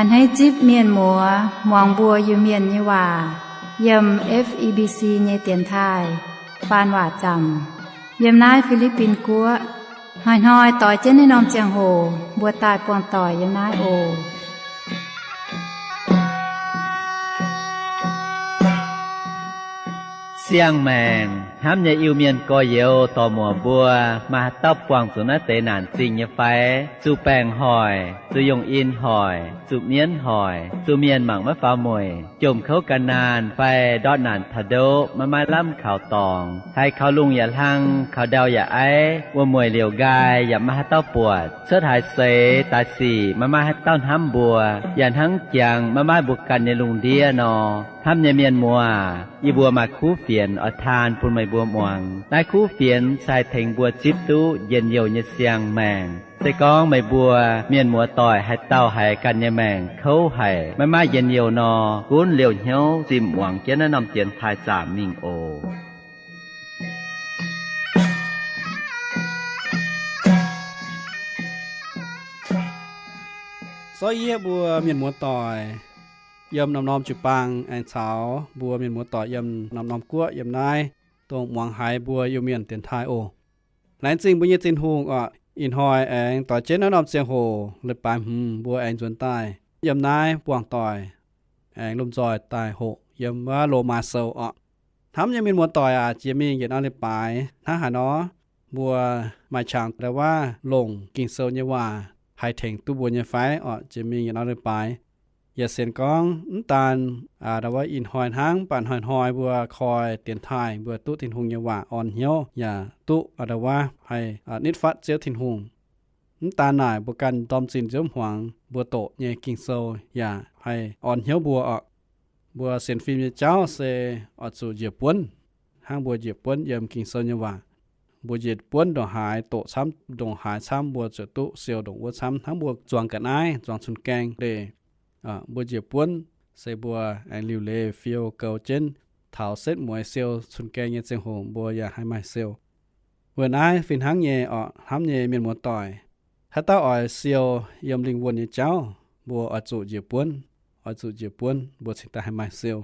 A'hneiv zipv mienh muoz muangx mbuo Iu-Mienh nyei waac yiem F E B C nyei dienx taaih faan waac zaamc yiem naaiv Fi^li^bin Guoqv. Hnoi-hnoi doix jienv naaiv norm ziangh hoc mbuo daaih buangh doic yiem naaiv oc. Siang-maengc hnamv nyei Iu-Mienh gorx-youz dorc-muoc mbuo, maaih haaix dauh buangh zuqc naaiv deix naanc zingh nyei fai? Zuqc baengc hoic, zuqc yungh in hoic, zuqc mienv hoic, zuqc mienh mangc maiv faaux mueic, jomc kouv gan naanh fai ndortv naanc taux ndoqv maiv maaih lamh kaux dorngx, haiz kaux lungh yaac hlang, kaux ndau yaac aiv, wuom-mueic liouc nqaai yaac maiv maaih haaix dauh buatc, cuotv haaix seix daaih sic maiv maaih haaix dauh hnamv mbuo, yaac hnangv jangx maiv maaih mbuo ganh nyei lungh ndiev nor. Hnamv nyei mienh muoz, yie mbuo maaih kuv fienx oix taan bun meih mbuo muangx. Naaiv kuv fienx se haih tengx mbuo zipv duqv njien-youh nyei siang-maengc. Se gorngv meih mbuo mienh muoz-doic haaix dauh haiz ganh nyei maengc kouv haic, maiv maaih njien-youh nor, gunv liouh hnyouv zimh muangx jienv naaiv norm dienx taaih zaamc mingh oc. Zorqv yie mbuo mienh muoz-doic yiem norm-norm jiu-baang aengx caux mbuo mienh muoz-doic yiem norm-norm guoqv yiem naaiv dongh muangx haiz mbuo Iu-Mienh dienx taaih oc. Laengz zingh mbuo nyei Tin-Hungh oc. Ih hnoi aengx doix jienv naaiv norm ziangh hoc leiz-baaix hmz mbuo aengx nzuonx daaih yiem naaiv buangh doic, aengx lomh nzoih daaih hoqc yiem wuov Lomaa Sou oc. Hnamv nyei mienh muoz-doic aac, jiex mingh yietc norm leiz-baaix hnangv haaix nor, mbuo maaih qangx ndau wuov longc Ging-Sou nyei waac haih tengx duqv mbuo nyei fai oc. Jiex mingh yietc norm leiz-baaix, yaac sienx gorngv mv daan ndau wuov ih hnoi hnangv, mv baac hnoi-hnoi mbuo koi dienx taaih mbuo duqv Tin-Hungh nyei waac orn hnyouv yaac duqv ndau wuov haih nitv fatv Ziouv Tin-Hungh. Mv daan naaic, mbuo ganh ndorm zinh nziouv hmuangx mbuo doqc nyei Ging-Sou yaac haih orn hnyouv mbuo oc. Mbuo sienx fim nyei jauv se oix zuqc njiec buonv, hnangv mbuo njiec buonv yiem Ging-Sou nyei waac. Mbuo njiec buonv ndongc haaix doqc camv ndongc haaix camv, mbuo ziouc duqv siou ndongc wuov camv. Hnangv mbuo zuangx ga'naaiv, zuangx cun-gaeng leih, mbuo njiec buonv se mbuo aengx liuc leiz fiou gou jienv taux setv mueiz siou cun-gaeng nyei ziangh hoc mbuo yaac haih maaih siou. Weic naaiv fih hnangv nyei oc, hnamv nyei mienh muoz-doic, haaix dauh oix siou yiem lingh wuonh nyei jauv, mbuo oix zuqc njiec buonv. Oix zuqc njiec buonv mbuo cingx daaih haih maaih siou.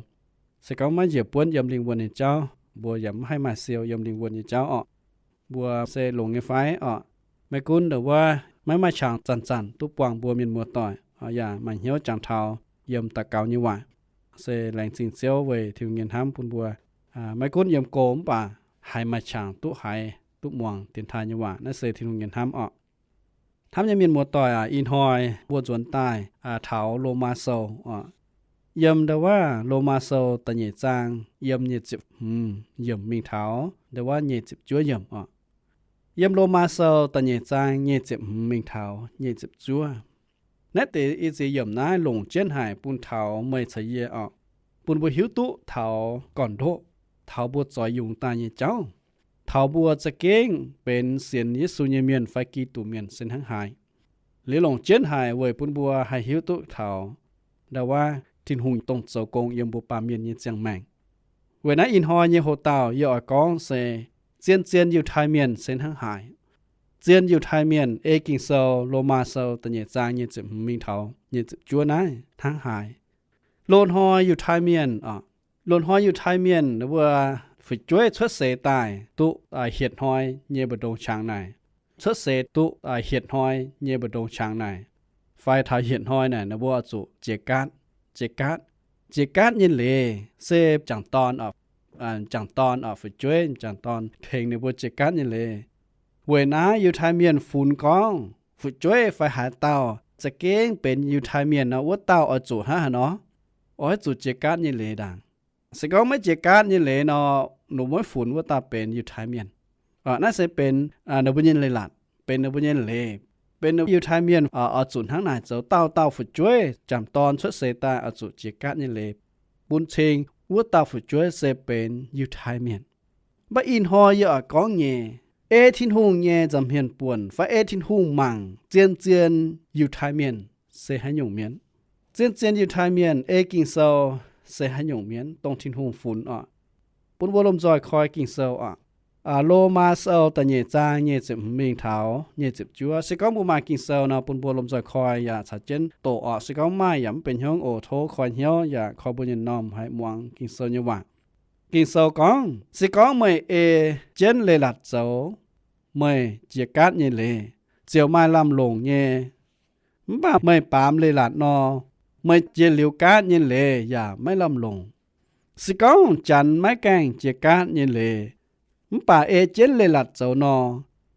Se gorngv maiv njiec buonv yiem lingh wuonh nyei jauv, mbuo yaac maiv haih maaih siou yiem lingh wuonh nyei jauv oc. Mbuo se longx nyei fai oc? Maiv gunv ndongc wuov maiv maaih qangx zanc-zanc duqv buangh mbuo mienh muoz-doic, yaac maaih hnyouv jangx taux yiem daux gaux nyei waac. Se laengz zingh Ziouv weic Tin-Hungh nyei hnamv bun mbuo. Maiv gunv yiem go mv baac haiz maaih qangx duqv haiz duqv muangx dienx taaih nyei waac, naaiv se Tin-Hungh nyei hnamv oc. Hnamv nyei mienh muoz-doic aac, ih hnoi mbuo nzuonx daaih taux Lomaa Sou oc. Yiem ndau wuov Lomaa Sou da'nyeic zaang yiem nyic ziepc hmz yiemc mingh taux ndau wuov nyic ziepc juov yiemc oc. Yiem Lomaa Sou da'nyeic zaang nyic ziepc hmz mingh taux nyic ziepc juov. Naaiv deix i ziex yiemc naaiv longc jienv haic bun taux meih caux yie oc, bun mbuo hiuv duqv taux gorn-ndoqv, taux mbuo zoix yungz daaih nyei jauv, taux mbuo za'gengh benx sienx Yesu nyei mienh fai Giduc mienh se hnangv haaix. Liuz longc jienv haic weic bun mbuo haih hiuv duqv taux ndau wuov Tin-Hungh dongh zoux gong yiem mbuo baamh mienh nyei ziangh maengc. Weic naaiv ih hnoi nyei hoc-dauh yie oix gorngv se zien-zien Yiutai Mienh se hnangv haaix. Zien Yiutai Mienh ei Ging-Sou Lomaa Sou da'nyeic zaang nyic ziepc hmz mingh taux nyic ziepc juov naaiv hnangv haaix. Loz-hnoi Yiutai Mienh oc, loz-hnoi Yiutai Mienh ninh mbuo fu'jueiv cuotv seix daaih duqv hietc hnoi nyei mbu'ndongx qangx naaic, cuotv seix duqv hietc hnoi nyei mbu'ndongx qangx naaic, fai taux hietc hnoi naaic ninh mbuo zuqc jiex gaatv. Jiex gaatv, jiex gaatv nyei leiz se m'jangc dorn, m'jangc dorn oc, fu'jueiv m'jangc dorn tengx ninh mbuo jiex gaatv nyei leiz. Weic naaiv Yiutai Mienh funx gorngv fu'jueiv fai haaix dauh za'gengh benx Yiutai Mienh nor, wuov dauh oix zuqc hnangv haaix nor? Oix zuqc jiex gaatv nyei leiz ndaangc. Se gorngv maiv jiex gaatv nyei leiz nor, ninh mbuo maiv funx wuov dauh benx Yiutai Mienh. Naaiv se benx ninh mbuo nyei leiz-latc, benx ninh mbuo nyei leiz, benx Yiutai Mienh oix zuqc hnangv naaic zoux. Dauh dauh fu'jueiv m'jangc dorn cuotv seix daaih oix zuqc jiex gaatv nyei leiz, bun cing wuov dauh fu'jueiv se benx Yiutai Mienh. Mv baac ih hnoi yie oix gorngv nyei, ei Tin-Hungh nyei nza'hmien buonc fai ei Tin-Hungh mangc zien-zien Yiutai Mienh se haaix nyungc mienh. Zien-zien Yiutai Mienh ei Ging-Sou se haaix nyungc mienh dongh Tin-Hungh funx oc, bun mbuo lomh nzoih koi Ging-Sou oc. Lomaa Sou da'nyeic zaang nyei ziepc hmz mingh taux nyei ziepc juov. Se gorngv mbuo maaih Ging-Sou nor, bun mbuo lomh nzoih koi yaac caux jienv doqc orqc. Se gorngv maaih yaac mv benx hnyouv oc, tov koi hnyouv yaac koi mbuo nyei m'normh haih muangx Ging-Sou nyei waac. Ging-Sou gorngv, se gorngv meih ei jienv leiz-latc zoux meih jiex gaatv nyei leiz, ziouc maaih lamh longc nyei. Mv baac meih baamz leiz-latc nor, meih jiex liuz gaatv nyei leiz yaac maiv lamh longc. Se gorngv janx maiv gaengh jiex gaatv nyei leiz, mv baac ei jienv leiz-latc zoux nor,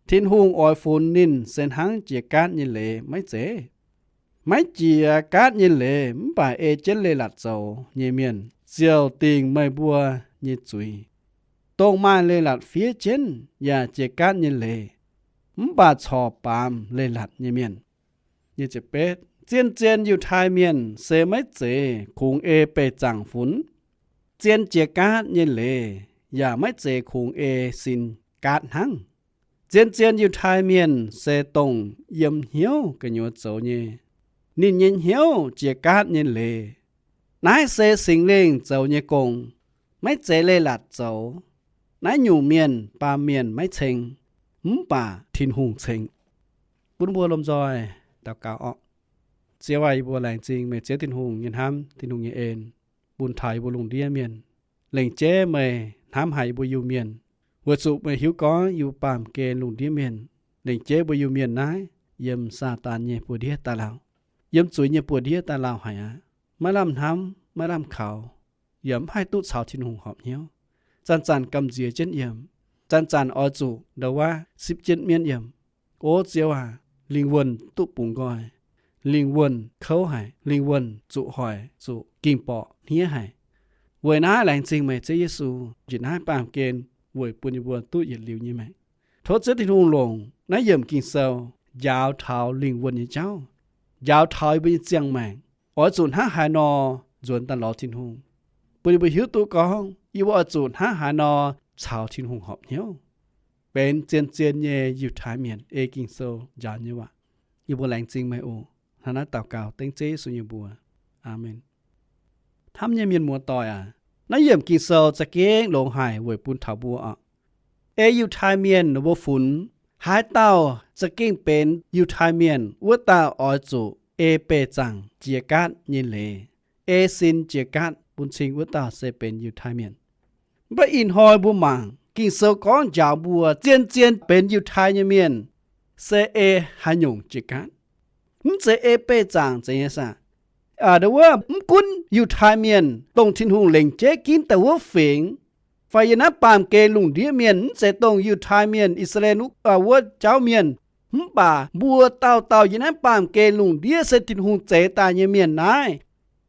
Tin-Hungh oix funx ninh se hnangv jiex gaatv nyei leiz maiv zeiz? Maiv jiex gaatv nyei leiz mv baac ei jienv leiz-latc zoux nyei mienh ziouc dingc meih mbuo nyei zuiz. Dongh maaih leiz-latc fiev jienv yaac jiex gaatv nyei leiz, mv baac corc baamz leiz-latc nyei mienh. Zien-zien Yiutai Mienh se maiv zeiz kungx ei beih zaangc funx. Zien jiex gaatv nyei leiz yaac maiv zeiz kungx ei sin gaatv hnangv. Zien-zien Yiutai Mienh se dongh yiem hnyouv gu'nyuoz zoux nyei. Ninh nyei hnyouv jiex gaatv nyei leiz. Naaiv se Singx Lingh zoux nyei gong, maiv zeiz leiz-latc zoux. Naaiv nyungc mienh, baamh mienh maiv ceng, mv baac Tin-Hungh ceng. Bun mbuo lomh nzoih daux gaux orqc. Ziouv aac, yie mbuo laengz zingh meih Ziouv Tin-Hungh nyei hnamv, Tin-Hungh nyei en, bun taux yie mbuo lungh ndiev mienh. Lengc jeiv meih hnamv haic yie mbuo Iu-Mienh, weic zuqc meih hiuv gorngv yie mbuo baamh gen lungh ndiev mienh, lengc jeiv mbuo Iu-Mienh naaiv yiem Saadaan nyei buoz-ndiev daaih lauh, yiem zuiz nyei buoz-ndiev daaih lauh haic aqv. Maiv lamh hnamv, maiv lamh kaux, yaac mv haih duqv caux Tin-Hungh horpc hnyouv. Zanc-zanc gamh nziex jienv yiem, zanc-zanc oix zuqc ndouv waav sipv jienv mienv yiem. O Ziouv aac, lingh wuonh duqv bungx nqoi, lingh wuonh kouv haic, lingh wuonh zuqc hoic, zuqc ging-borqc hniev haic. Weic naaiv laengz zingh meih Ziouv Yesu njiec naaiv baamh gen weic bun yie mbuo duqv yietc liuz nyei maengc. Tov Ziouv Tin-Hungh longc naaiv yiemc Ging-Sou njaaux taux lingh wuonh nyei jauv, njaaux taux yie mbuo nyei ziangh maengc, oix zuqc hnangv haaix nor nzuonx daaih lorz Tin-Hungh, bun yie mbuo hiuv duqv gorngv yie mbuo oix zuqc hnangv haaix nor caux Tin-Hungh horpc hnyouv, benx zien-zien nyei Yiutai Mienh ei Ging-Sou njaaux nyei waac. Yie mbuo laengz zingh meih oc. Hnangv naaiv daux gaux dengv Ziouv Yesu nyei mbuox. Aamen. Hnamv nyei mienh muoz-doic aac, naaiv yiemc Ging-Sou za'gengh longx haic weic bun taux mbuo oc. Ei Yiutai Mienh ninh mbuo funx, haaix dauh za'gengh benx Yiutai Mienh, wuov dauh oix zuqc ei beih zaangc jiex gaatv nyei leiz, ei sin jiex gaatv bun cing wuov dauh se benx Yiutai Mienh. Mv baac ih hnoi mbuo mangc Ging-Sou gorngv njaaux mbuo zien-zien benx Yiutai nyei mienh se ei haaix nyungc jiex gaatv. Mv zeiz ei beih zaangc zeiz nyei saah? Aa, wuov mv gunv Yiutai Mienh, dongh Tin-Hungh lengc jeiv ginv daaih wuov fingx, fai yiem naaiv baamh gen lungh ndiev mienh, mv zeiz dongh Yiutai Mienh, I^saa^laa^en wuov jauv mienh, mv baac mbuo dauh dauh yiem naaiv baamh gen lungh ndiev se Tin-Hungh zeix daaih nyei mienh naaiv,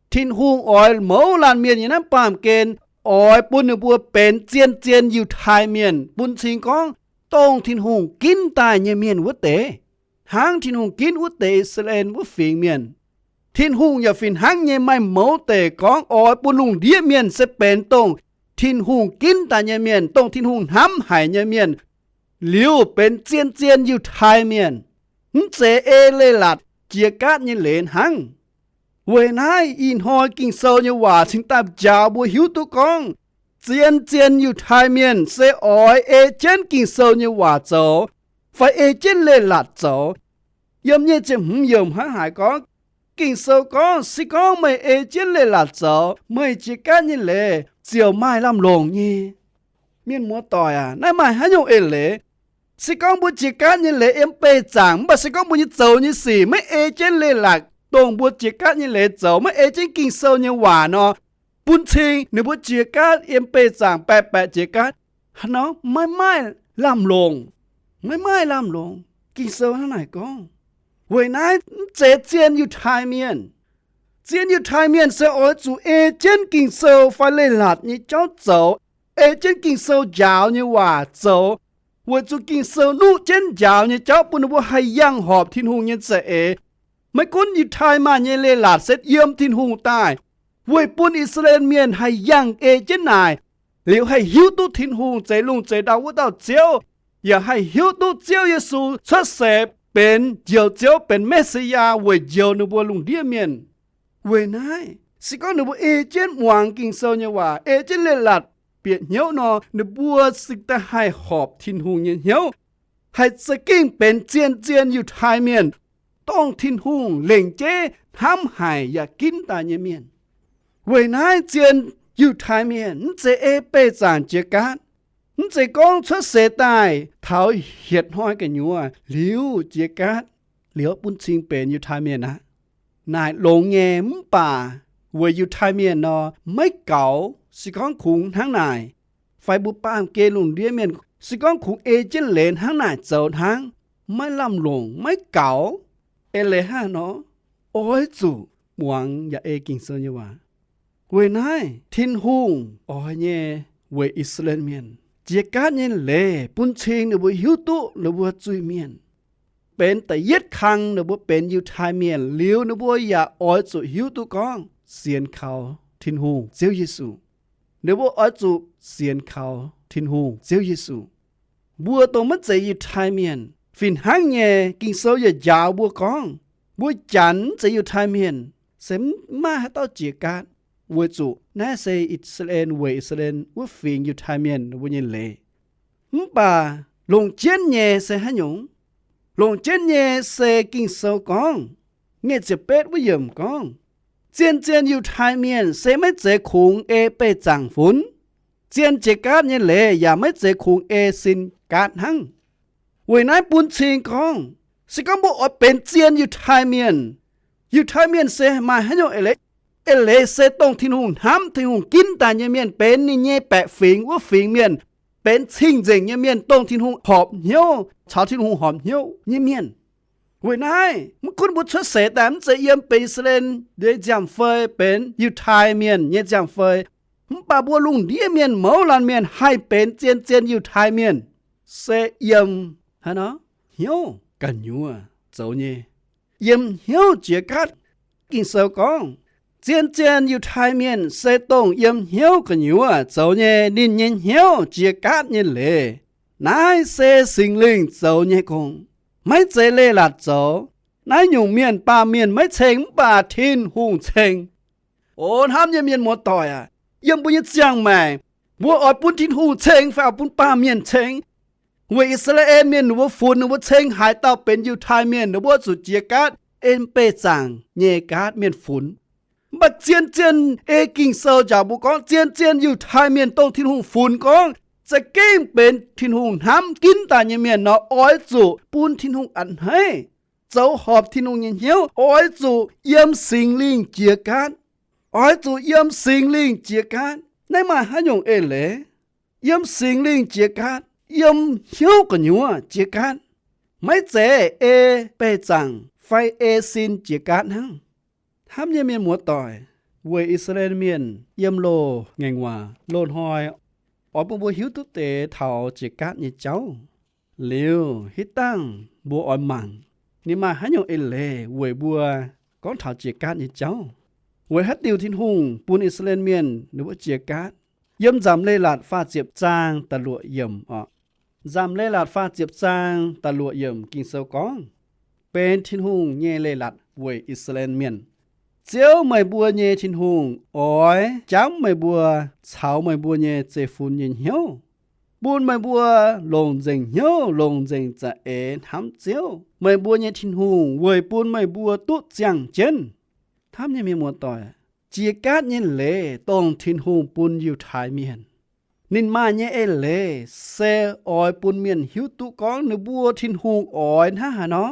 Tin-Hungh oix mouz laanh mienh yiem naaiv baamh gen, oix bun ninh mbuo benx zien-zien Yiutai Mienh, bun cing gorngv dongh Tin-Hungh ginv daaih nyei mienh wuov deix, hnangv Tin-Hungh ginv wuov deix I^saa^laa^en wuov fingx mienh. Tin-Hungh yaac fih hnangv nyei maaih mouz deix gorngv oix bun lungh ndiev mienh se benx dongh Tin-Hungh ginv daaih nyei mienh, dongh Tin-Hungh hnamv haic nyei mienh, liuz benx zien-zien Yiutai Mienh, mv zeiz ei leiz-latc jiex gaatv nyei leiz hnangv. Weic naaiv ih hnoi Ging-Sou nyei waac cingx daaih njaaux mbuo hiuv duqv gorngv, zien-zien Yiutai Mienh se oix ei jienv Ging-Sou nyei waac zoux, fai ei jienv leiz-latc zoux. Yiem nyic ziepc hmz yiemc hnangv haaix gorngv, Ging-Sou gorngv, se gorngv meih ei jienv leiz-latc zoux, meih jiex gaatv nyei leiz ziouc maaih lamh longc nyei. Mienh muoz-doic aac, naaiv maaih haaix nyungc eix leiz? Se gorngv mbuo jiex gaatv nyei leiz yiem beih zaangc, mv baac se gorngv mbuo nyei zoux nyei sic maiv ei jienv leiz-latc, dongh mbuo jiex gaatv nyei leiz zoux, maiv ei jienv Ging-Sou nyei waac nor, bun cing ninh mbuo jiex gaatv yiem beih zaangc baeqc baeqc jiex gaatv, hnangv nor maiv maaih lamh longc. Maiv maaih lamh longc. Ging-Sou hnangv naaic gorngv. Weic naaiv mv zeiz zien Yiutai Mienh. Zien Yiutai Mienh se oix zuqc ei jienv Ging-Sou fai leiz-latc nyei jauv zoux, ei jienv Ging-Sou njaaux nyei waac zoux, weic zuqc Ging-Sou nuqv jienv njaaux nyei jauv bun ninh mbuo haih yangh horpc Tin-Hungh nyei za'eix. Maiv gunv Yiutai maaih nyei leiz-latc se yiem Tin-Hungh daaih, weic bun I^saa^laa^en Mienh haih yangh ei jienv naaic, liuz haih hiuv duqv Tin-Hungh zeix lungh zeix ndau wuov dauh Ziouv, yaac haih hiuv duqv Ziouv Yesu cuotv seix benx Njoux Ziouv, benx Messiah weic njoux ninh mbuo lungh ndiev mienh. Weic naaiv, se gorngv ninh mbuo ei jienv muangx Ging-Sou nyei waac, ei jienv leiz-latc, bieqc hnyouv nor, ninh mbuo cingx daaih haih horpc Tin-Hungh nyei hnyouv, haih za'gengh benx zien-zien Yiutai Mienh, dongh Tin-Hungh lengc jeiv hnamv haic yaac ginv daaih nyei mienh. Weic naaiv zien Yiutai Mienh mv zeiz ei beih zaangc jiex gaatv, mv zeiz gorngv cuotv seix daaih taux hietc hnoi gu'nyuoz liuz jiex gaatv, liuz bun cing benx Yiutai Mienh aqv. Naaic longx nyei, mv baac weic Yiutai Mienh nor, maiv gaux. Se gorngv kungx hnangv naaic, fai mbuo baamh gen lungh ndiev mienh se gorngv kungx ei jienv leiz hnangv naaic zoux hnangv, maiv lamh longc, maiv gaux. Eix leiz hnangv nor, oix zuqc muangx yaac ei Ging-Sou nyei waac. Weic naaiv Tin-Hungh oix nyei weic I^saa^laa^en Mienh jiex gaatv nyei leiz bun cing ninh mbuo hiuv duqv ninh mbuo zuiz-mienh, benx da'yietv kang ninh mbuo benx Yiutai Mienh liuz, ninh mbuo yaac oix zuqc hiuv duqv gorngv sienx kaux Tin-Hungh Ziouv Yesu. Ninh mbuo oix zuqc sienx kaux Tin-Hungh Ziouv Yesu. Mbuo dongh maiv zeiz Yiutai Mienh, fih hnangv nyei Ging-Sou yaac njaaux mbuo gorngv, mbuo Janx mv zeiz Yiutai Mienh, se mv maaih haaix dauh jiex gaatv, weic zuqc naaiv se I^saa^laa^en weic I^saa^laa^en wuov fingx Yiutai Mienh mbuo nyei leiz. Mv baac longc jienv nyei se haaix nyungc? Longc jienv nyei se Ging-Sou gorngv, nyic ziepc betv wuov yiemc gorngv, zien-zien Yiutai Mienh se maiv zeiz kungx ei beih zaangc funx. Zien jiex gaatv nyei leiz yaac maiv zeiz kungx ei sin gaatv hnangv. Weic naaiv bun cing gorngv, se gorngv mbuo oix benx zien Yiutai Mienh, Yiutai Mienh se maaih haaix nyungc eix leiz? Eix leiz se dongh Tin-Hungh hnamv, Tin-Hungh ginv daaih nyei mienh, benx ninh nyei baeqc fingx wuov fingx mienh, benx cing-nzengc nyei mienh, dongh Tin-Hungh horpc hnyouv, caux Tin-Hungh horpc hnyouv nyei mienh. Weic naaiv mv gunv mbuo cuotv seix daaih mv zeiz yiem benx I^saa^laa^en nyei nziaamv-fei, benx Yiutai Mienh nyei nziaamv-fei, mv baac mbuo lungh ndiev mienh, mouz laanh mienh haih benx zien-zien Yiutai Mienh, se yiem haaix nor? Hnyouv gu'nyuoz zoux nyei. Yiem hnyouv jiex gaatv. Ging-Sou gorngv, zien-zien Yiutai Mienh se dongh yiem hnyouv gu'nyuoz zoux nyei. Ninh nyei hnyouv jiex gaatv nyei leiz, naaiv se Singx Lingh zoux nyei gong, maiv zeiz leiz-latc zoux. Naaiv nyungc mienh baamh mienh maiv ceng, mv baac Tin-Hungh ceng. O hnamv nyei mienh muoz-doic aac, yiem mbuo nyei ziangh maengc, mbuo oix bun Tin-Hungh ceng fai oix bun baamh mienh ceng? Weic I^saa^laa^en Mienh ninh mbuo funx, ninh mbuo ceng haaix dauh benx Yiutai Mienh, ninh mbuo zuqc jiex gaatv, ei beih zaangc nyei gaatv mienh funx. Mv baac zien-zien ei Ging-Sou njaaux mbuo gorngv, zien-zien Yiutai Mienh dongh Tin-Hungh funx gorngv za'gengh benx Tin-Hungh hnamv ginv daaih nyei mienh nor, oix zuqc bun Tin-Hungh a'hneiv, zoux horpc Tin-Hungh nyei hnyouv, oix zuqc yiem Singx Lingh jiex gaatv. Oix zuqc yiem Singx Lingh jiex gaatv. Naaiv maaih haaix nyungc eix leiz? Yiem Singx Lingh jiex gaatv, yiem hnyouv gu'nyuoz jiex gaatv. Maiv zeiz ei beih zaangc fai ei sin jiex gaatv hnangv. Hnamv nyei mienh muoz-doic, weic I^saa^laa^en Mienh yiem loz-ngaengc waac loz-hnoi oix bun mbuo hiuv duqv deix taux jiex gaatv nyei jauv. Liuz hitv dangh mbuo oix mangc, ninh maaih haaix nyungc eix leiz weic mbuo gorngv taux jiex gaatv nyei jauv. Weic haaix diuc Tin-Hungh bun I^saa^laa^en Mienh ninh mbuo jiex gaatv? Yiem Nzamc Leiz-Latc faah ziepc zaang da'luoqc yiemc oc. Nzamc Leiz-Latc faah ziepc zaang da'luoqc yiemc Ging-Sou gorngv, benx Tin-Hungh nyei leiz-latc weic I^saa^laa^en Mienh. Ziouv, meih mbuo nyei Tin-Hungh, oix jamv meih mbuo caux meih mbuo nyei zeiv-fun nyei hnyouv, bun meih mbuo longc nzengc hnyouv, longc nzengc za'eix hnamv Ziouv, meih mbuo nyei Tin-Hungh, weic bun meih mbuo duqv ziangh jienv. Hnamv nyei mienh muoz-doic, jiex gaatv nyei leiz dongh Tin-Hungh bun Yiutai Mienh. Ninh maaih nyei eix leiz se oix bun mienh hiuv duqv gorngv ninh mbuo Tin-Hungh oix hnangv haaix nor.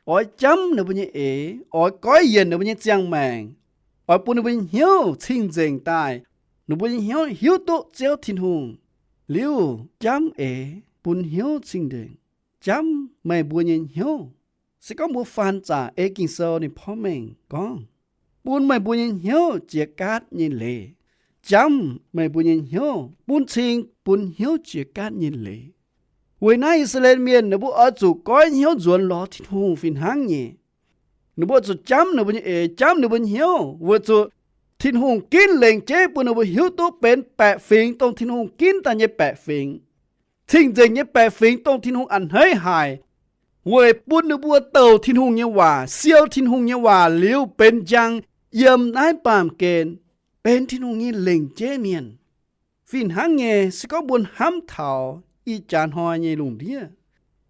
Oix jamv ninh mbuo nyei eix, oix goiv yienc ninh mbuo nyei ziangh maengc, oix bun ninh mbuo nyei hnyouv cing-nzengc daaih, ninh mbuo nyei hnyouv hiuv duqv Ziouv Tin-Hungh. Liuz jamv eix, bun hnyouv cing-nzengc, jamv meih mbuo nyei hnyouv. Se gorngv mbuo faan zaqc ei Ging-Sou ninh porv mengh gorngv, bun meih mbuo nyei hnyouv jiex gaatv nyei leiz, jamv meih mbuo nyei hnyouv, bun cing bun hnyouv jiex gaatv nyei leiz. Weic naaiv I^saa^laa^en Mienh ninh mbuo oix zuqc goiv hnyouv nzuonx lorz Tin-Hungh fih hnangv nyei. Ninh mbuo zuqc jamv ninh mbuo nyei eix, jamv ninh mbuo nyei hnyouv, weic zuqc Tin-Hungh ginv lengc jeiv bun ninh mbuo hiuv duqv benx baeqc fingx dongh Tin-Hungh ginv daaih nyei baeqc fingx, cing-nzengc nyei baeqc fingx dongh Tin-Hungh a'hneiv haic, weic bun ninh mbuo douc Tin-Hungh nyei waac, siou Tin-Hungh nyei waac liuz benx njang yiem naaiv baamh gen, benx Tin-Hungh nyei lengc jeiv mienh. Fih hnangv nyei, se gorngv mbuo hnamv taux ih jaax hnoi nyei lungh ndiev,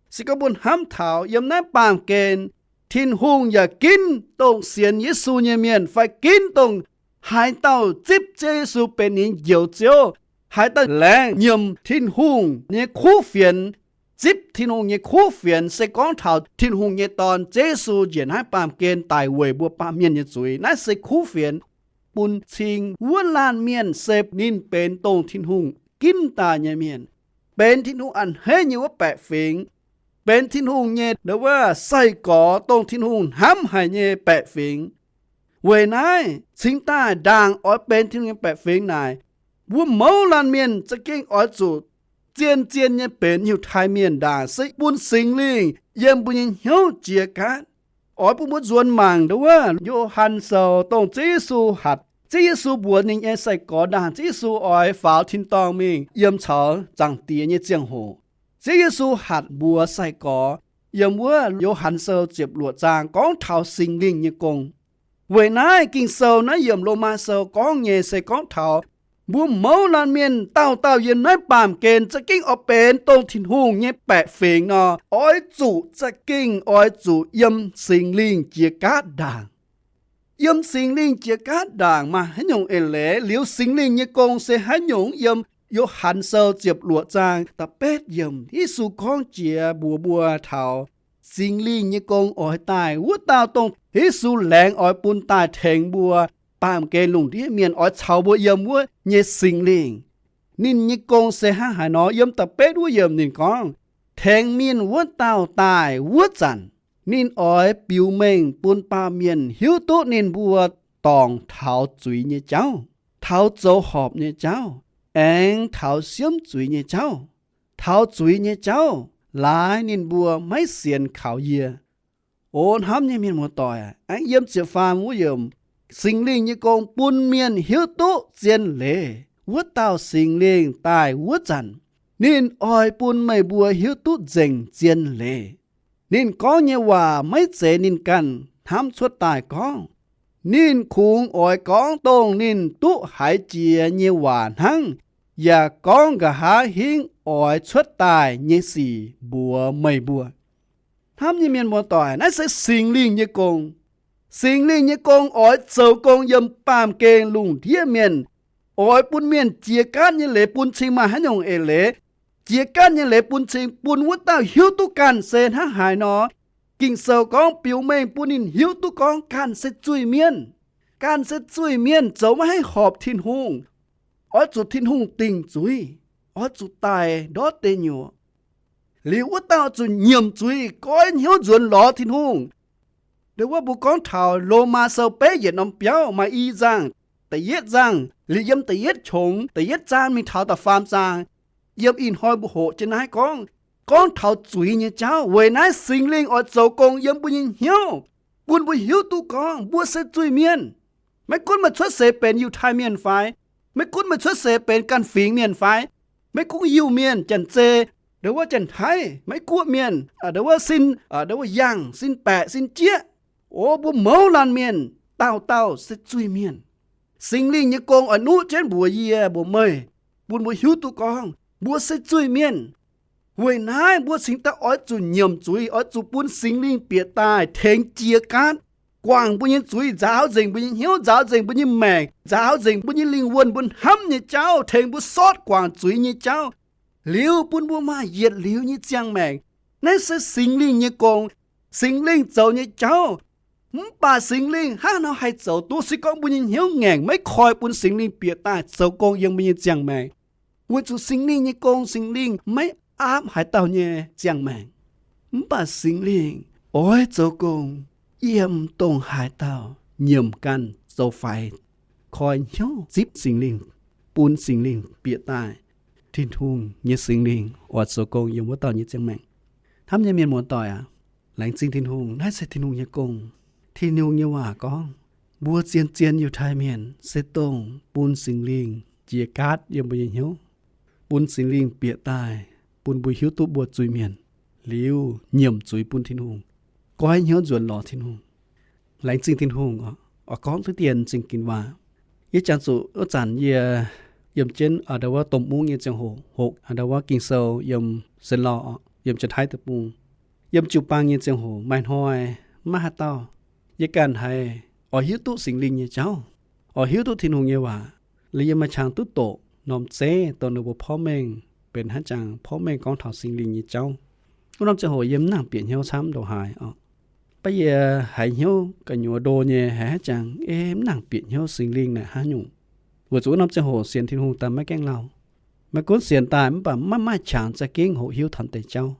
se gorngv mbuo hnamv taux yiem naaiv baamh gen, Tin-Hungh yaac ginv dongh sienx Yesu nyei mienh fai ginv dongh haaix dauh zipv Ziouv Yesu benx ninh njoux Ziouv, haaix dauh laengz nyiemc Tin-Hungh nyei kuv fienx, zipv Tin-Hungh nyei kuv fienx, se gorngv taux Tin-Hungh nyei Dorn, Ziouv Yesu, njiec naaiv baamh gen daic weic mbuo baamh mienh nyei zuiz. Naaiv se kuv fienx bun cing wuov laanh mienh se ninh benx dongh Tin-Hungh ginv daaih nyei mienh, benx Tin-Hungh a'hneiv nyei wuov baeqc fingx, benx Tin-Hungh nyei ndo wuov sai-gorx, dongh Tin-Hungh hnamv haic nyei baeqc fingx. Weic naaiv cingx daaih ndaangc oix benx Tin-Hungh nyei baeqc fingx naaic, mbuo mouz laanh mienh za'gengh oix zuqc zien-zien nyei benx Yiutai Mienh ndaangc, se bun Singx Lingh yiem mbuo nyei hnyouv jiex gaatv. Oix bun mbuo nzuonx mangc ndo wuov Yo^han Sou, dongh Ziouv Yesu hatc, Ziouv Yesu mbuox ninh nyei sai-gorx ndaangc, Ziouv Yesu oix faaux tin-dorngh mingh yiem caux Zaangc Diex nyei ziangh hoc, Ziouv Yesu hatc mbuox sai-gorx yiem wuov Yo^han Sou ziepc luoqc zaang gorngv taux Singx Lingh nyei gong. Weic naaiv Ging-Sou naaiv yiem Lomaa Sou gorngv nyei se gorngv taux mbuo mouz laanh mienh dauh dauh yiem naaiv baamh gen za'gengh oix benx dongh Tin-Hungh nyei baeqc fingx nor, oix zuqc za'gengh oix zuqc yiem Singx Lingh jiex gaatv ndaangc. Yiem Singx Lingh jiex gaatv ndaangc maaih haaix nyungc eix leiz, liuz Singx Lingh nyei gong se haaix nyungc? Yiem Yo^han Sou ziepc luoqc zaang da'betv yiemc, Yesu gorngv jiex mbuox mbuo taux Singx Lingh nyei gong oix daaih, wuov dauh dongh Yesu laengz oix bun daaih tengx mbuo baamh gen lungh ndiev mienh, oix caux mbuo yiem wuov nyei Singx Lingh. Ninh nyei gong se hnangv haaix nor? Yiem da'betv wuov yiemc ninh gorngv, tengx mienh wuov dauh daaih wuov zanc, ninh oix biux mengh bun baamh mienh hiuv duqv ninh mbuo dorngc taux zuiz nyei jauv, taux zoux horpc nyei jauv, aengx taux siemv zuiz nyei jauv. Taux zuiz nyei jauv laaix ninh mbuo maiv sienx kaux yie. O hnamv nyei mienh muoz-doic, aengx yiem ziepc faam wuov yiemc, Singx Lingh nyei gong bun mienh hiuv duqv zien leiz. Wuov dauh Singx Lingh daaih wuov zanc, ninh oix bun meih mbuo hiuv duqv nzengc zien leiz. Ninh gorngv nyei waac maiv zeiz ninh ganh hnamv cuotv daaih gorngv. Ninh kungx oix gorngv dongh ninh duqv haiz jiex nyei waac hnangv, yaac gorngv nqa'haav hingv oix cuotv daaih nyei sic mbuox meih mbuo. Hnamv nyei mienh muoz-doic, naaiv se Singx Lingh nyei gong. Singx Lingh nyei gong oix zoux gong yiem baamh gen lungh ndiev mienh, oix bun mienh jiex gaatv nyei leiz bun cing maaih haaix nyungc eix leiz. Jiex gaatv nyei leiz bun cing bun wuov dauh hiuv duqv ganh se hnangv haaix nor. Ging-Sou gorngv biux mengh bun ninh hiuv duqv gorngv ganh se zuiz-mienh. Ganh se zuiz-mienh zoux maiv haih horpc Tin-Hungh, oix zuqc Tin-Hungh dingc zuiz, oix zuqc daic ndortv deic nyuoqc. Liuz wuov dauh zuqc nyiemc zuiz, goiv hnyouv nzuonx lorz Tin-Hungh. Ndo wuov mbuo gorngv taux Lomaa Sou betv yietc norm biauv maaih i zaangh, da'yietv zaangh, liuz yiem da'yietv qongx, da'yietv zaang mingh taux da'faam zaang, yiem ih hnoi mbuo hoqc jienv naaiv gorngv, gorngv taux zuiz nyei jauv. Weic naaiv Singx Lingh oix zoux gong yiem mbuo nyei hnyouv, bun mbuo hiuv duqv gorngv mbuo se zuiz-mienh. Maiv gunv meih cuotv seix benx Yiutai Mienh fai, maiv gunv meih cuotv seix benx ganh fingx mienh fai, maiv gunv Iu-Mienh, Janx-Zei, ndo wuov Janx-Taiv, Meiv-Guoqv Mienh, ndo wuov sin, ndo wuov yangh, sin baeqc, sin jieqv, o mbuo mouz laanh mienh dauh dauh se zuiz-mienh. Singx Lingh nyei gong oix nuqv jienv mbuox yie mbuox meih, bun mbuo hiuv duqv gorngv mbuo se zuiz-mienh. Weic naaiv mbuo cingx daaih oix zuqc nyiemc zuiz, oix zuqc bun Singx Lingh bieqc daaih tengx jiex gaatv, guangc mbuo nyei zuiz, nzaaux nzengc mbuo nyei hnyouv, nzaaux nzengc mbuo nyei maengc, nzaaux nzengc mbuo nyei lingh wuonh, mbuo hnamv nyei jauv, tengx mbuo sortv guangc zuiz nyei jauv, liuz bun mbuo maaih yietc liuz nyei ziangh maengc. Naaiv se Singx Lingh nyei gong, Singx Lingh zoux nyei jauv. Mv baac Singx Lingh hnangv nor haih zoux duqv, se gorngv mbuo nyei hnyouv ngaengc maiv koi bun Singx Lingh bieqc daaih zoux gong yiem mbuo nyei ziangh maengc. Weic zuqc Singx Lingh nyei gong, Singx Lingh maiv aapv haaix dauh nyei ziangh maengc. Mv baac Singx Lingh oix zoux gong yiem dongh haaix dauh nyiemc ganh zoux faix, koi hnyouv zipv Singx Lingh, bun Singx Lingh bieqc daaih. Tin-Hungh nyei Singx Lingh oix zoux gong yiem wuov dauh nyei ziangh maengc. Hnamv nyei mienh muoz-doic aac, laengz zingh Tin-Hungh, naaiv se Tin-Hungh nyei gong. Tin-Hungh nyei waac gorngv, mbuo zien-zien Yiutai Mienh se dongh bun Singx Lingh jiex gaatv yiem mbuo nyei hnyouv, bun Singx Lingh bieqc daaih, bun mbuo hiuv duqv mbuo zuiz-mienh, liuz nyiemc zuiz bun Tin-Hungh, goiv hnyouv nzuonx lorz Tin-Hungh. Laengz zingh Tin-Hungh oc, oix gorngv duqv dien zingh ginx waac. Yie jangx zuqc wuov zanc yie yiem jienv a'ndau wuov domh mungv nyei ziangh hoc hoqc a'ndau wuov Ging-Sou yiem Senlauh, yiem Janx-Taiv deic-bung. Yiem jiu-baang nyei ziangh hoc maaih hnoi maiv haaix dauh, yie ganh haiz oix hiuv duqv Singx Lingh nyei jauv, oix hiuv duqv Tin-Hungh nyei waac, liuz yie maaih qangx duqv doqc norm zeiv dongh ninh mbuo porv mengh benx hnangv jangx porv mengh gorngv taux Singx Lingh nyei jauv. Wuov norm ziangh hoc yie mv nangc bieqc hnyouv camv ndongc haaix oc. Mv baac yie haiz hnyouv gu'nyuoz ndo nyei, haiz hnangv jangx ei mv nangc bieqc hnyouv Singx Lingh naaic hnangv nyungc. Weic zuqc wuov norm ziangh hoc sienx Tin-Hungh daaih maiv gaengh lauh. Maiv gunv sienx daaih mv baac maiv maaih qangx za'gengh hoqc hiuv taux deix jauv.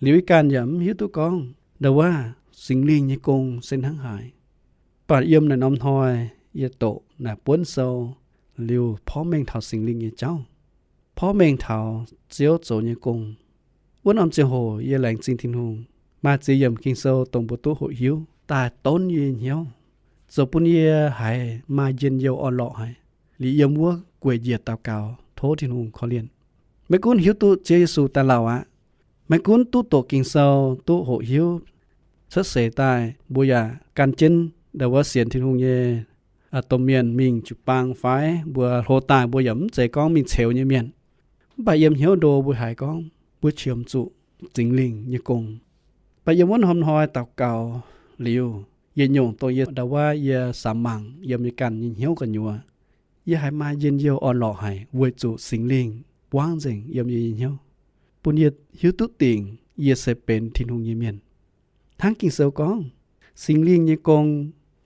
Liuz yie ganh yaac mv hiuv duqv gorngv ndau wuov Singx Lingh nyei gong se hnangv haaix. Mv baac yiem naaic norm hnoi yie doqc naaic buonv sou liuz porv mengh taux Singx Lingh nyei jauv, porv mengh taux Ziouv zoux nyei gong. Wuov norm ziangh hoc yie laengz zingh Tin-Hungh maaih ziex yiemc Ging-Sou dongh mbuo duqv hoqc hiuv daaih donv yie nyei hnyouv, zoux bun yie haiz maaih njien-youh orn-lorqc haic. Liuz yiem wuov gueic njiec daux gaux tov Tin-Hungh korv-lienh. Maiv gunv hiuv duqv Ziouv Yesu daaih lauh aqv, maiv gunv duqv doqc Ging-Sou, duqv hoqc hiuv cuotv seix daaih, mbuo yaac gan jienv ndau wuov sienx Tin-Hungh nyei domh mienh mingh jiu-baang fai mbuo hlo daaih mbuo yaac mv zeiz gorngv mingh ceux nyei mienh. Mv baac yiem hnyouv ndo mbuo haiz gorngv mbuo qiemx zuqc Singx Lingh nyei gong. Mv baac yiem wuov norm hnoi daux gaux liuz, yietc nyungc dongh yie ndau wuov yie samx mangc yiem yie ganh nyei hnyouv gu'nyuoz, yie haiz maaih njien-youh orn-lorqc haic weic zuqc Singx Lingh buangv nzengc yiem yie nyei hnyouv, bun yie hiuv duqv dingc yie se benx Tin-Hungh nyei mienh. Hnangv Ging-Sou gorngv, Singx Lingh nyei gong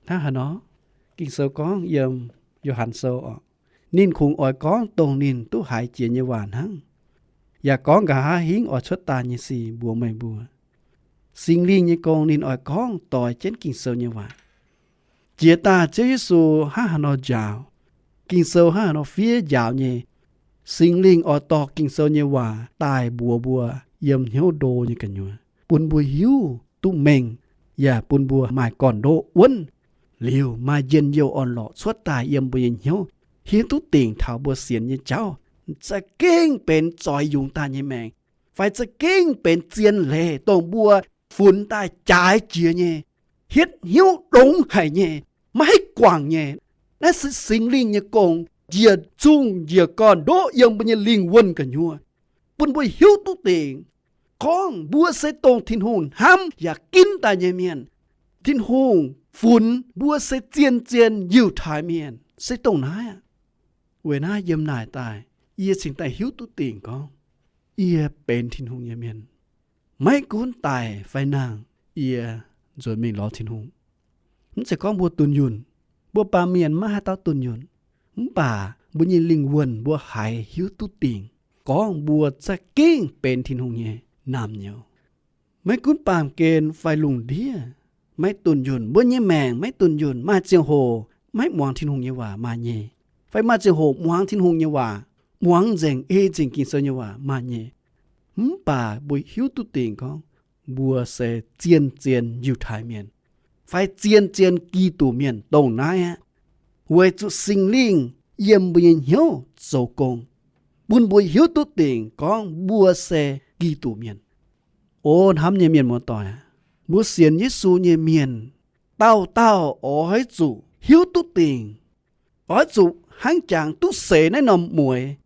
hnangv haaix nor? Ging-Sou gorngv yiem Yo^han Sou oc, ninh kungx oix gorngv dongh ninh duqv haiz jiex nyei waac hnangv, yaac gorngv nqa'haav hingv oix cuotv daaih nyei sic mbuox meih mbuo. Singx Lingh nyei gong ninh oix gorngv doix jienv Ging-Sou nyei waac. Jiex daaih Ziouv Yesu hnangv haaix nor njaaux, Ging-Sou hnangv haaix nor fiev njaaux nyei, Singx Lingh oix dorh Ging-Sou nyei waac daaih mbuox mbuo yiem hnyouv ndo nyei gu'nyuoz, bun mbuo hiuv duqv mengh, yaac bun mbuo maaih gorn-ndoqv wuonv, liuz maaih njien-youh orn-lorqc cuotv daaih yiem mbuo nyei hnyouv, hiuv duqv dingc taux mbuo sienx nyei jauv za'gengh benx zoix yungz daaih nyei maengc, fai za'gengh benx zien leiz dongh mbuo funx daaih jaaix jiex nyei, hietv hnyouv ndongx haic nyei, maiv haih guangc nyei. Naaiv se Singx Lingh nyei gong njiec zungh njiec gorn-ndoqv yiem mbuo nyei lingh wuonh gu'nyuoz, bun mbuo hiuv duqv dingc gorngv mbuo se dongh Tin-Hungh hnamv yaac ginv daaih nyei mienh. Tin-Hungh funx mbuo se zien-zien Yiutai Mienh se dongh naaiv aqv. Weic naaiv yiem naaic daaih yie cingx daaih hiuv duqv dingc gorngv yie benx Tin-Hungh nyei mienh. Maiv gunv daic fai nangh, yie nzuonx mingh lorz Tin-Hungh. Mv zeiz gorngv mbuo dunh yunh. Mbuo baamh mienh maiv haaix dauh dunh yunh. Mv baac mbuo nyei lingh wuonh mbuo haiz hiuv duqv dingc gorngv mbuo za'gengh benx Tin-Hungh nyei naamh nyouz. Maiv gunv baamh gen fai lungh ndiev, maiv dunh yunh, mbuo nyei maengc maiv dunh yunh, maaih ziangh hoc maiv muangx Tin-Hungh nyei waac maaih nyei, fai maaih ziangh hoc muangx Tin-Hungh nyei waac, muangx nzengc, ei nzengc Ging-Sou nyei waac maaih nyei. Mv baac mbuo hiuv duqv dingc gorngv mbuo se zien-zien Yiutai Mienh, fai zien-zien Giduc Mienh dongh naaiv aqv. Weic zuqc Singx Lingh yiem mbuo nyei hnyouv zoux gong, bun mbuo hiuv duqv dingc gorngv mbuo se Giduc Mienh. O hnamv nyei mienh muoz-doic aac, mbuo sienx Yesu nyei mienh dauh dauh oix zuqc hiuv duqv dingc, oix zuqc hnangv jangx duqv seix naaiv norm mueix,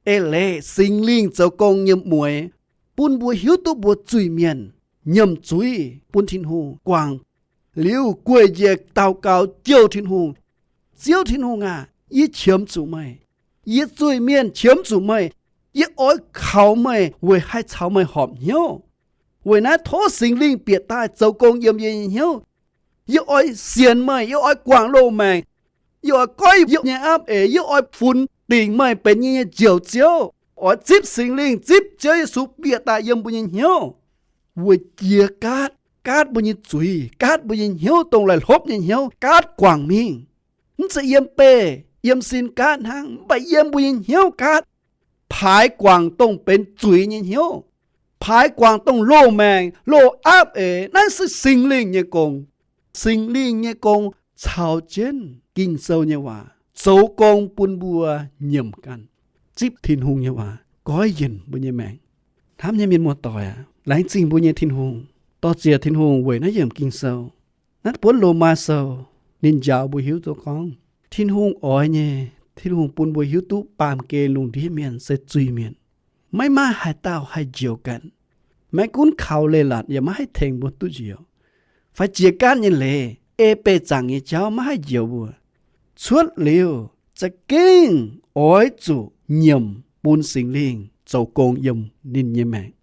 eix leiz Singx Lingh zoux gong nyei mueix, bun mbuo hiuv duqv mbuo zuiz-mienh nyiemc zuiz bun Tin-Hungh guangc, liuz gueic njiec daux gaux jouh Tin-Hungh, Ziouv Tin-Hungh aac, yie qiemx zuqc meih. Yie zuiz-mienh qiemx zuqc meih. Yie oix kaux meih weic haih caux meih horpc hnyouv. Weic naaiv tov Singx Lingh bieqc daaih zoux gong yiem yie nyei hnyouv. Yie oix sienx meih, yie oix guangc loz-maengc, yie oix goiv yie nyei aapv eix, yie oix funx dingc meih benx yie nyei Njoux Ziouv. Oix zipv Singx Lingh, zipv Ziouv Yesu bieqc daaih yiem mbuo nyei hnyouv, weic jiex gaatv, gaatv mbuo nyei zuiz, gaatv mbuo nyei hnyouv, dongh laih hlopv nyei hnyouv, gaatv guangc mingh. Mv zeiz yiem beih yiem sin gaatv hnangv, mv baac yiem mbuo nyei hnyouv gaatv, paaix guangc dongh benx zuiz nyei hnyouv, paaix guangc dongh loz-maengc, loz-aapv eix. Naaiv se Singx Lingh nyei gong. Singx Lingh nyei gong caux jienv Ging-Sou nyei waac zoux gong bun mbuo nyiemc ganh, zipv Tin-Hungh nyei waac goiv yienc mbuo nyei maengc. Hnamv nyei mienh muoz-doic aac, laengz zingh mbuo nyei Tin-Hungh, dor-ziec Tin-Hungh weic naaiv yiemc Ging-Sou. Naaiv buonv Lomaa Sou, ninh njaaux mbuo hiuv duqv gorngv Tin-Hungh oix nyei Tin-Hungh bun mbuo hiuv duqv baamh gen lungh ndiev mienh se zuiz-mienh. Maiv maaih haaix dauh haih njoux ganh. Maiv gunv kaux leiz-latc yaac maiv haih tengx mbuo duqv njoux. Fai jiex gaatv nyei leiz, ei beih zaangc nyei jauv maiv haih njoux mbuo. Cuotv liuz za'gengh oix zuqc nyiemc bun Singx Lingh zoux gong yiem ninh nyei maengc.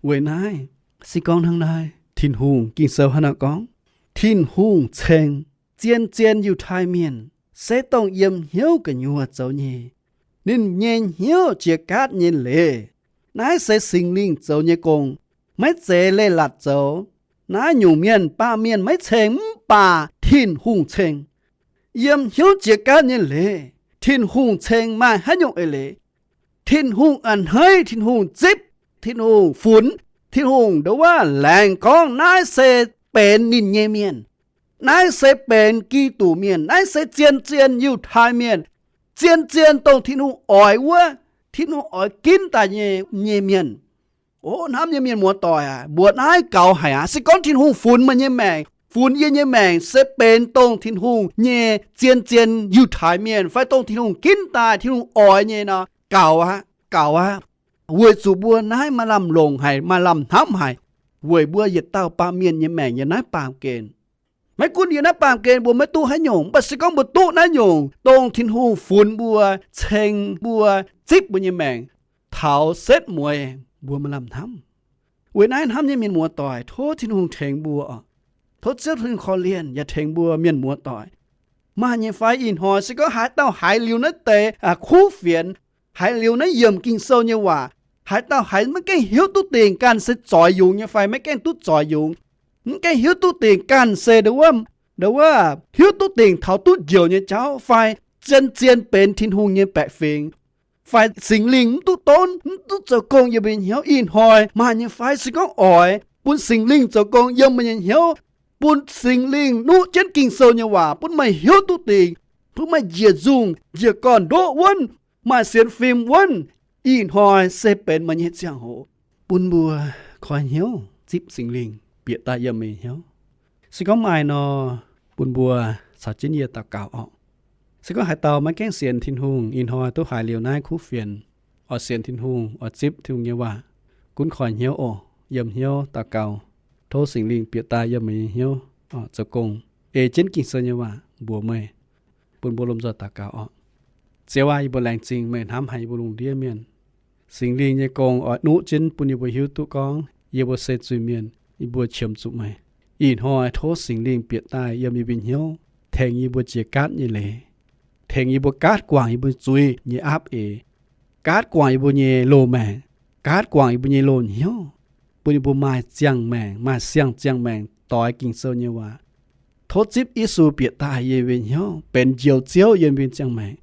Weic naaiv, se gorngv hnangv naaiv, Tin-Hungh, Ging-Sou hnangv naaiv gorngv, Tin-Hungh ceng zien-zien Yiutai Mienh se dongh yiem hnyouv gu'nyuoz zoux nyei. Ninh nyei hnyouv jiex gaatv nyei leiz. Naaiv se Singx Lingh zoux nyei gong, maiv zeiz leiz-latc zoux. Naaiv nyungc mienh, baamh mienh maiv ceng, mv baac Tin-Hungh ceng. Yiem hnyouv jiex gaatv nyei leiz, Tin-Hungh ceng maaih haaix nyungc eix leiz. Tin-Hungh a'hneiv, Tin-Hungh zipv, Tin-Hungh funx, Tin-Hungh ndongc wuov laengz gorngv naaiv se benx ninh nyei mienh. Naaiv se benx Giduc Mienh. Naaiv se zien-zien Yiutai Mienh, zien-zien dongh Tin-Hungh oix wuov, Tin-Hungh oix ginv daaih nyei, nyei mienh. O hnamv nyei mienh muoz-doic aac, mbuox naaiv gaux haic aqv. Se gorngv Tin-Hungh funx meih nyei maengc, funx yie nyei maengc se benx dongh Tin-Hungh nyei zien-zien Yiutai Mienh fai dongh Tin-Hungh ginv daaih, Tin-Hungh oix nyei nor, gaux aqv, gaux aqv. Weic zuqc mbuo naaiv maaih lamh longc haic, maaih lamh hnamv haic, weic mbuo yietc dauh baamh mienh nyei maengc yiem naaiv baamh gen. Maiv gunv yiem naaiv baamh gen mbuo maiv duqv haaix nyungc, mv baac se gorngv mbuo duqv naaiv nyungc, dongh Tin-Hungh funx mbuo, ceng mbuo, zipv mbuo nyei maengc, taux setv mueiz mbuo maaih lamh hnamv. Weic naaiv hnamv nyei mienh muoz-doic, tov Tin-Hungh tengx mbuo oc. Tov Ziouv Tin-Hungh korv-lienh yaac tengx mbuo mienh muoz-doic. Maaih nyei fai ih hnoi se gorngv haaix dauh haiz liuz naaiv deix kuv fienx, haiz liuz naaiv yiemc Ging-Sou nyei waac, haaix dauh haiz maiv gaengh hiuv duqv dingc ganh se zoix yungz nyei fai maiv gaengh duqv zoix yungz, maiv gaengh hiuv duqv dingc ganh se ndo wuov, ndo wuov hiuv duqv dingc taux duqv njoux nyei jauv fai zien-zien benx Tin-Hungh nyei baeqc fingx, fai Singx Lingh mv duqv donv, mv duqv zoux gong yiem mbuo nyei hnyouv. Ih hnoi maaih nyei fai se gorngv oix bun Singx Lingh zoux gong yiem meih nyei hnyouv, bun Singx Lingh nuqv jienv Ging-Sou nyei waac bun meih hiuv duqv dingc, bun meih njiec nzungh, njiec gorn-ndoqv wuonv, maaih sienx fim wuonv. Ih hnoi se benx meih nyei ziangh hoc, bun mbuo koi hnyouv zipv Singx Lingh bieqc daaih yiem meih nyei hnyouv. Se gorngv maaih nor, bun mbuo caux jienv yie daux gaux oc. Se gorngv haaix dauh maiv gaengh sienx Tin-Hungh, ih hnoi duqv haiz liuz naaiv kuv fienx, oix sienx Tin-Hungh, oix zipv Tin-Hungh nyei waac, gunv koi hnyouv oc. Yiem hnyouv daux gaux, tov Singx Lingh bieqc daaih yiem meih nyei hnyouv zoux gong, ei jienv Ging-Sou nyei waac mbuox meih. Bun mbuo lomh nzoih daux gaux oc. Ziouv aac, yie mbuo laengz zingh meih hnamv haic yie mbuo lungh ndiev mienh. Singx Lingh nyei gong oix nuqv jienv bun yie mbuo hiuv duqv gorngv yie mbuo se zuiz-mienh, yie mbuo qiemx zuqc meih. Ih hnoi tov Singx Lingh bieqc daaih yiem yie mbuo hnyouv, tengx yie mbuo jiex gaatv nyei leiz, tengx yie mbuo gaatv guangc yie mbuo zuiz nyei aapv eix, gaatv guangc yie mbuo nyei loz-maengc, gaatv guangc yie mbuo nyei loz-hnyouv, bun yie mbuo maaih ziangh maengc, maaih siang-ziangh maengc doix Ging-Sou nyei waac. Tov zipv Yesu bieqc daaih yiem mbuo hnyouv benx Njoux Ziouv yiem mbuo ziangh maengc.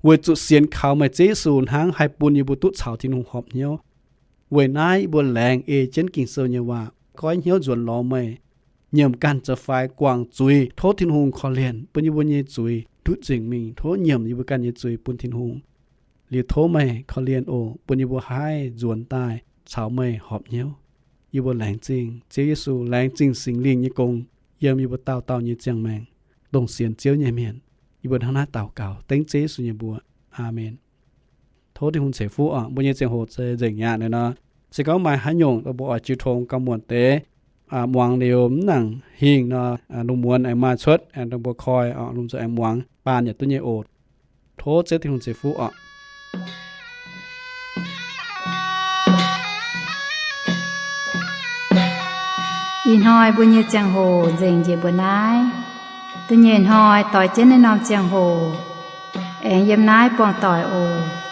Weic zuqc sienx kaux meih Ziouv Yesu hnangv haih bun yie mbuo duqv caux Tin-Hungh horpc hnyouv. Weic naaiv yie mbuo laengz ei jienv Ging-Sou nyei waac, goiv hnyouv nzuonx lorz meih, nyiemc ganh zoux faix guangc zuiz. Tov Tin-Hungh korv-lienh bun yie mbuo nyei zuiz ndutv nzengc mingh. Tov nyiemc yie mbuo ganh nyei zuiz bun Tin-Hungh. Liuz tov meih korv-lienh oc, bun yie mbuo haih nzuonx daaih caux meih horpc hnyouv. Yie mbuo laengz zingh Ziouv Yesu, laengz zingh Singx Lingh nyei gong yiem yie mbuo dauh dauh nyei ziangh maengc. Dongh sienx Ziouv nyei mienh, yie mbuo hnangv naaiv daux gaux dengv Ziouv Yesu nyei mbuox. Aamen. Tov Tin-Hungh ceix fuqv oc. Mbuo nyei ziangh hoc se nzengc aqv. Naaiv nor, se gorngv maaih haaix nyungc dongh mbuo oix jiu tong gauh muonc deix, muangx liuz mv nangc hingh nor, lungh muonz aengx maaih cuotv dongh mbuo koi, lungh nzoih aengx muangx baan yaac duqv nyei oc. Tov Ziouv Tin-Hungh ceix fuqv oc. Ih hnoi mbuo nyei ziangh hoc nzengc njiec mbuo naaiv. Da'nyeic hnoi doix jienv naaiv norm ziangh hoc aengx yiem naaiv buangh doic oc.